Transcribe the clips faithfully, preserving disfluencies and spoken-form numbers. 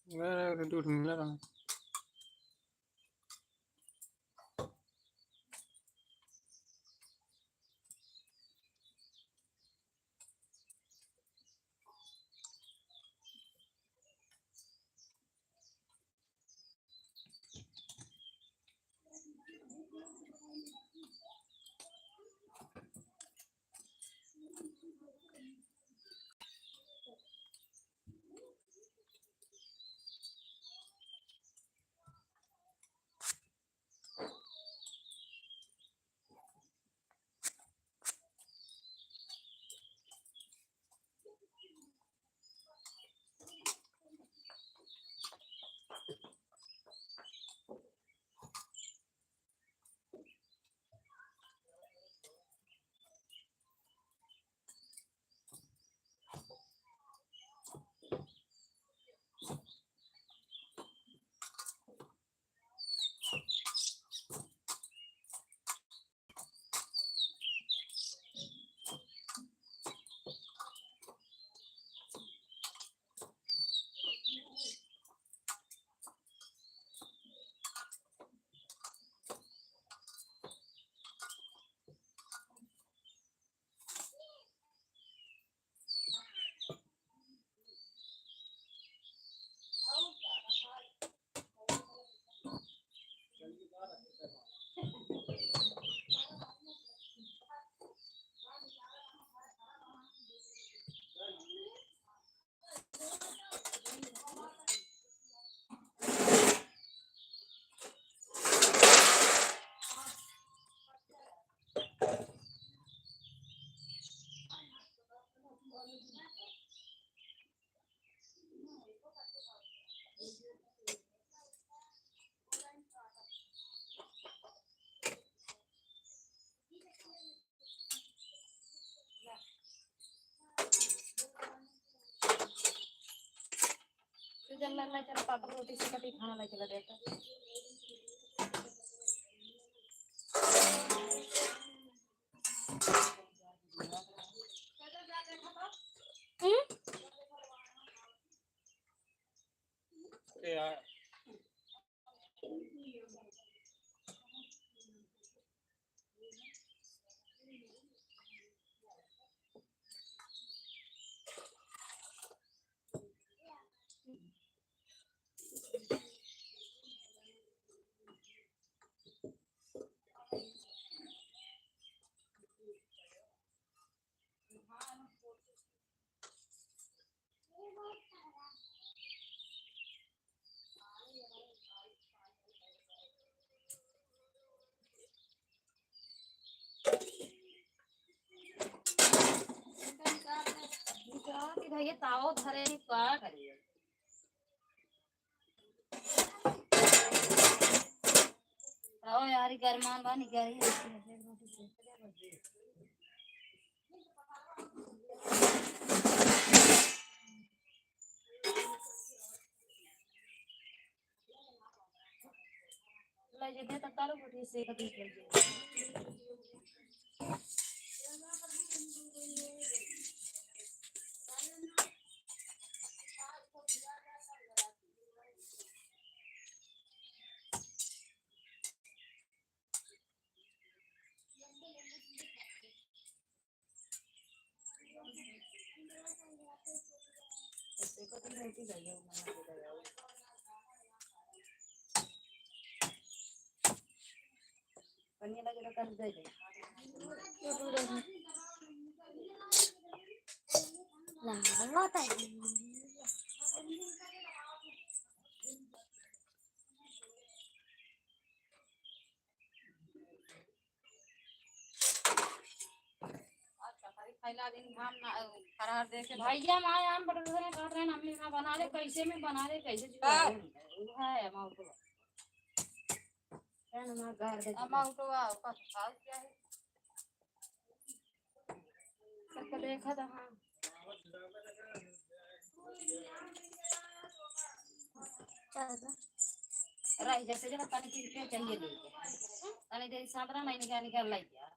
अरे, अरे, दूर मिला रहा। तू जल्ला ला चला, पापा रोटी से कटी खाना ला चला देता। हम्म? भैया ताव धरे ही का करिए। ताव यार, गरमान बानी गरी। अच्छा, खाली खैला दिन घाम ना, फरहर देखे। भैया, माँ आम बटोरने काट रहे हैं, मम्मी, हाँ, बना ले, कैसे में बना ले, कैसे जी का? है, अमाउंट हुआ। क्या नाम है, घर दे। अमाउंट हुआ, ओकर भाव क्या है? सबके देखा था, हाँ। रही, जैसे जरा तनी तीन रुपया चाहिए ले के। तनी देर साँवरा नहीं निकाल, निकाल लाई यार।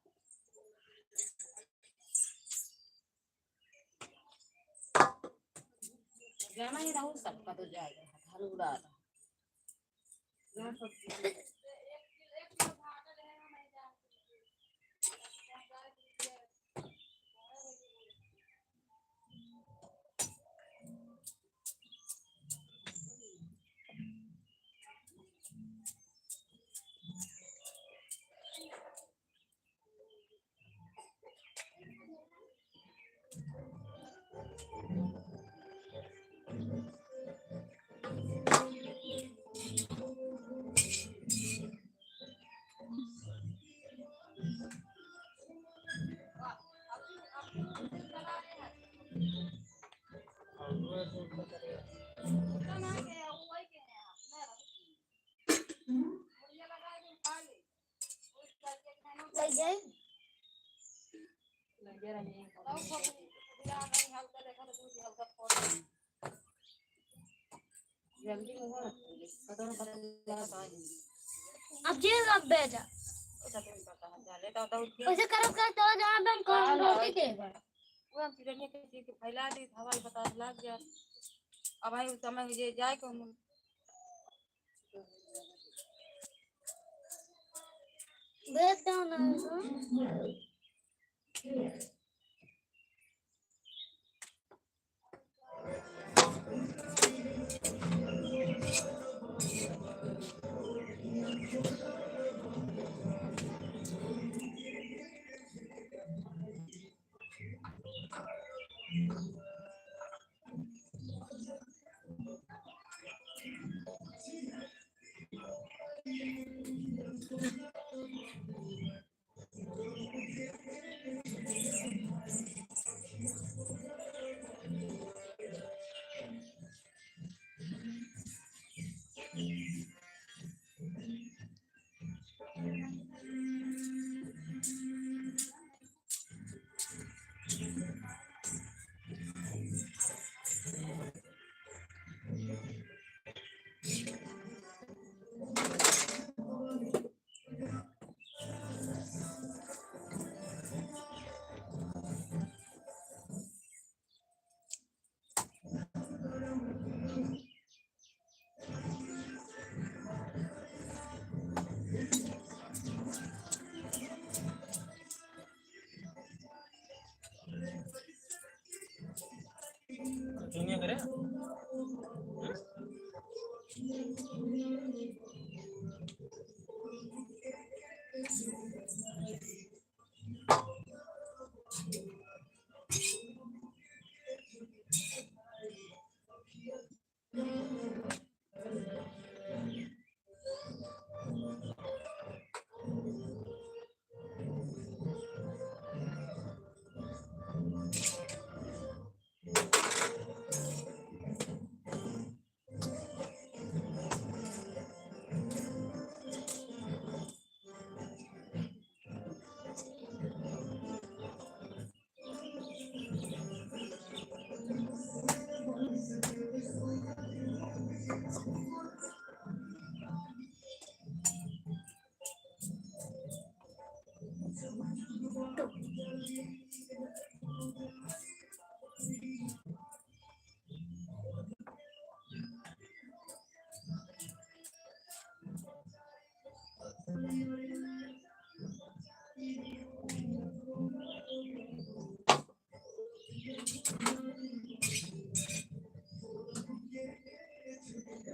जाना ही रहू, सबका तो जाएगा। उड़ा। अब जेल अब भेजा। वैसे करब का तो जहाँ पे हम कौन रोटी देबा। वो हम चिड़िया के चीज के फैला दी, हवा के बतास लाग गया। अब भाई उस समय ये जाए कौन? भेज दो ना। चुनिया करे।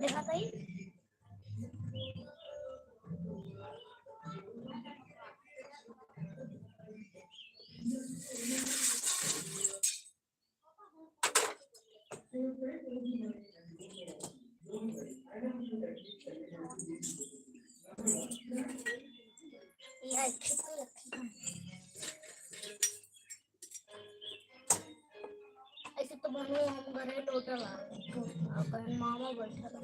देखा भाई। ऐसे तो मनु हम घरे लोटा ला, अपन मामा बैठा रहा।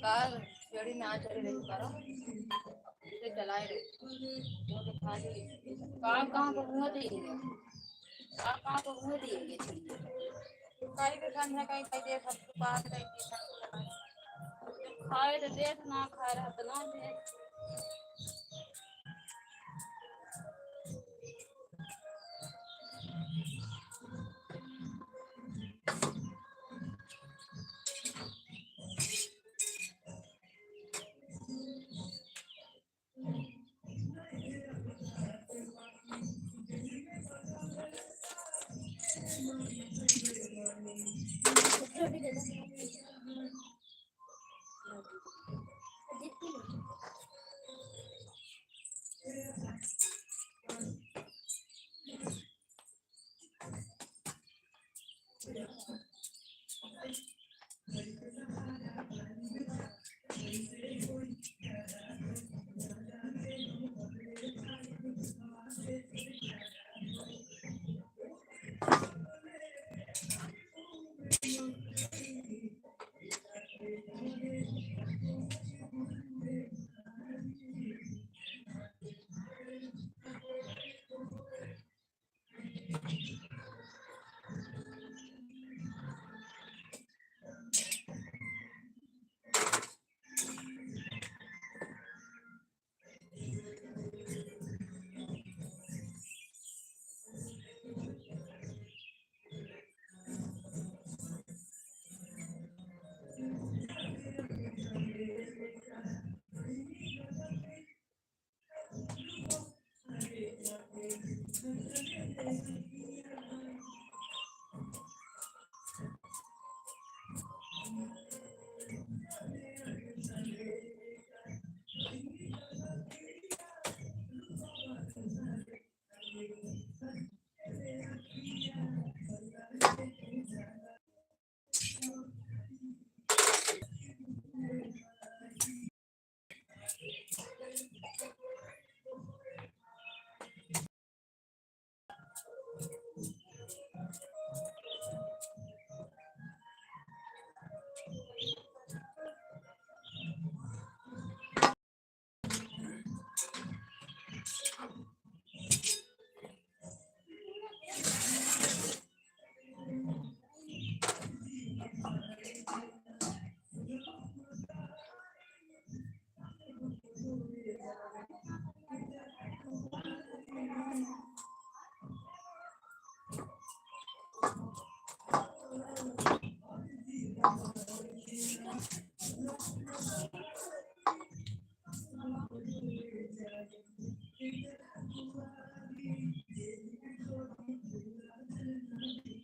का छेड़ी ना चले रही करो, इसे चलाए रहे। वो तो खाली काम कहाँ पर हुआ देंगे, काम कहाँ पर हुआ देंगे छेड़ी। कहीं के संग है, कहीं, कहीं देख, हम तो बात कहीं के संग है। खाए तो देख, ना खाए रहा तो ना देख।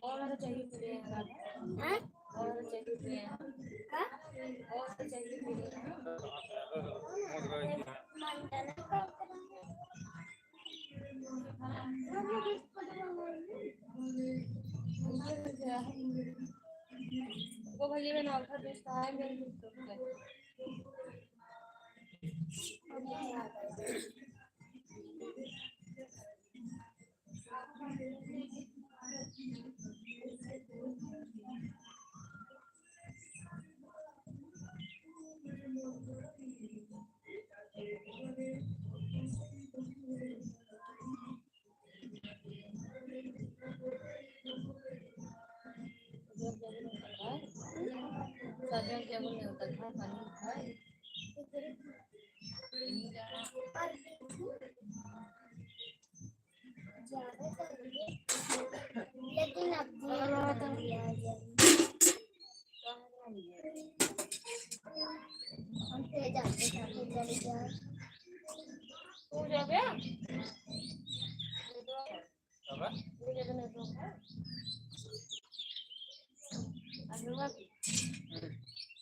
और चाहिए तो ले आना। हाँ? और चाहिए तो ले आना। का? और चाहिए तो ले आना। वो भैया का नाम था, दोस्त आए मेरे दोस्त का। लेकिन अब हम तेज आते जाते चले जाए। तू जाबे? तू जाबे network है? अरे वाह।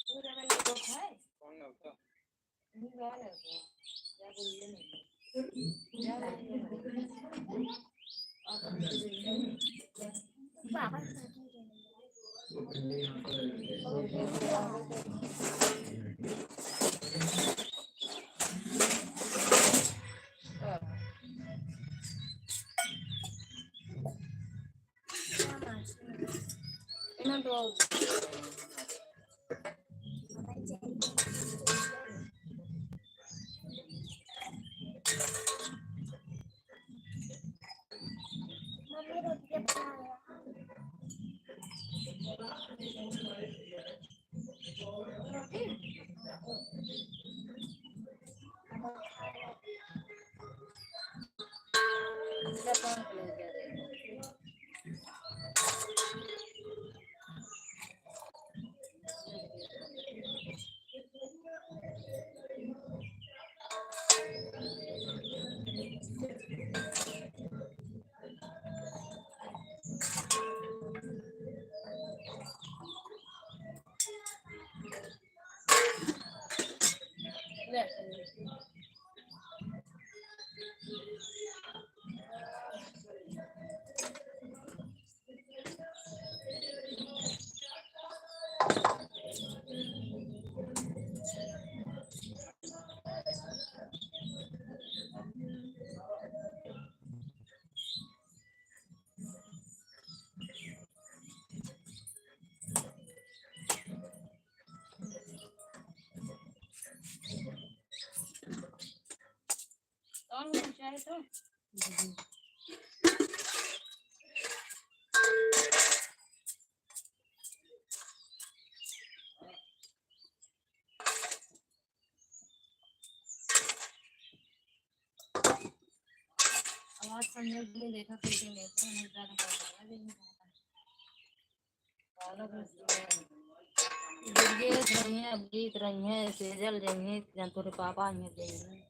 तू जाबे network है? कौन है उसका? कौन कौन चाहे तो? आवाज संजय जी ने देखा कैसे लेते हैं, ज्यादा बोल रहा है, लेकिन दुर्गेश रही हैं, अभिजीत रही हैं, सेजल रही हैं, जन तोरे पापा हैं, रही हैं।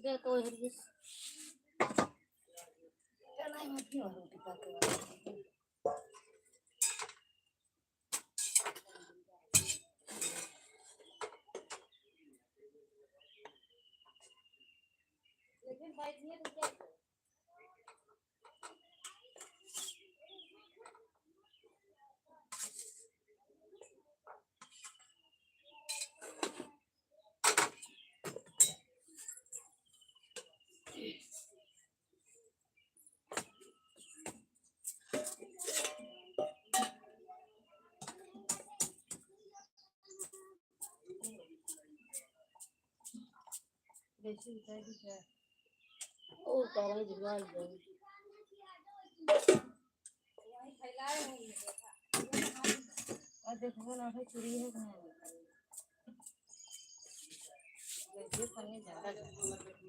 दे तो हरगिस। चला, हम अपनी और रोटी पका के। लेकिन बैठ नहीं तो क्या? ओ, तारा जुगाड़ दे। और देखो ना, भाई, चुरी है कि नहीं? ये पन्नी ज्यादा है।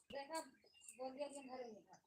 देखा, बोल दिया कि हम घर में नहीं था।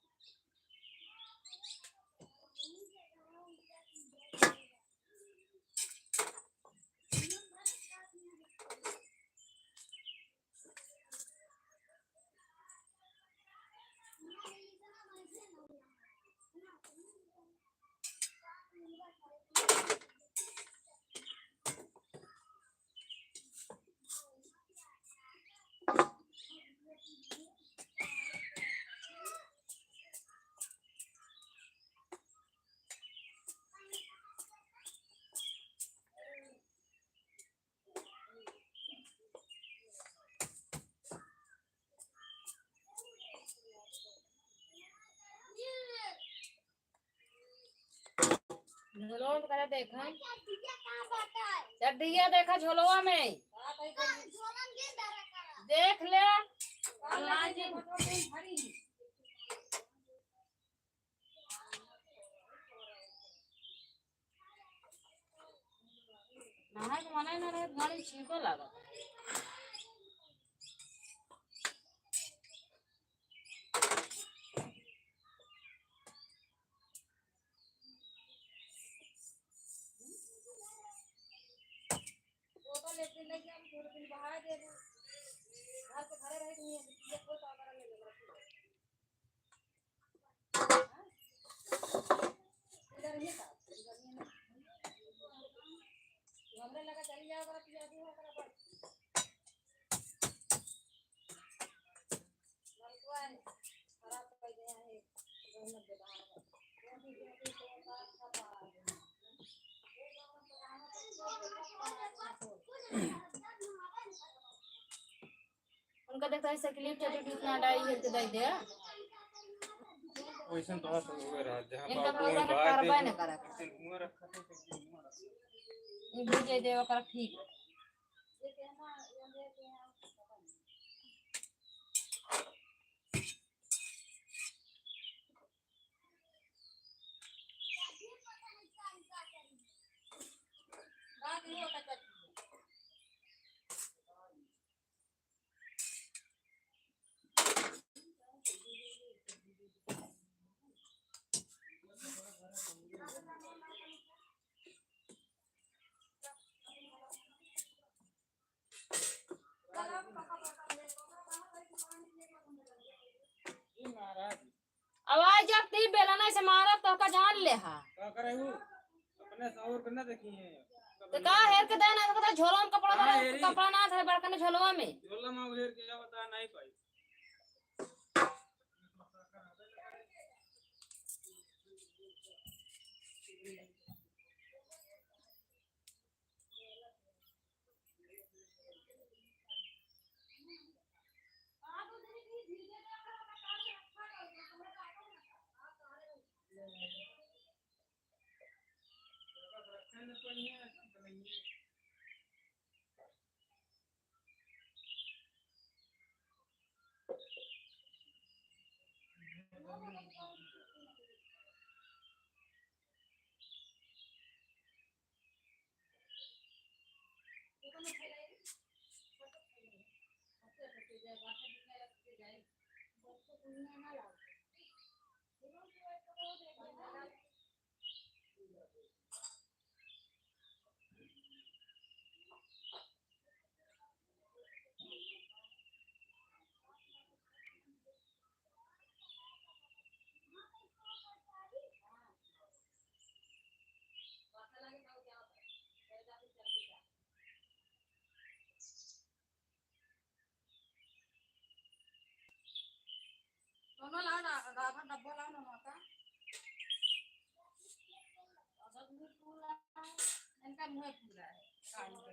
झोलवा में करे देखा। चड्ढिया देखा झोलवा में। देख ले। नहाए के मने ना रहे, गाड़ी छींको लागत। बोतल एक दिन लेके आबू, थोड़े दिन बहाए देबू। घर से घरे रहे के नहीं है, ये कोई तो आकर ले लेगा। इधर ही था, इधर ही ना। तू हमरे लगा चली जाओ, अगर पिया दू, अगर बस। नलकुआ है, खराब कर दिया है, गहूं में दबाव है। उनका देखता है, साइकिल चोटी बीच में डाई करके दे दे। वैसे तो हाथ हुए रहा, जहाँ इनका बाबू तो में लगा बाहर करबे देखो, न करा। इनके मुँह रखा था, तो मुँह रखा। ये भी दे दे, ओकरा ठीक। से मारब तो का जान ले हा। का करे हूँ? अपने सौर के ना देखी है। तो का हेर के देना, तो झोला में कपड़ा हाँ, धरे, हेरी। कपड़ा ना धरे बड़कने झोलवा में। झोला में हेर के क्या बता नहीं पाई। दोनों लाओ, रा-, राधा डब्बा लाओ ना माता। इनका मुँह पूरा है, कान पे।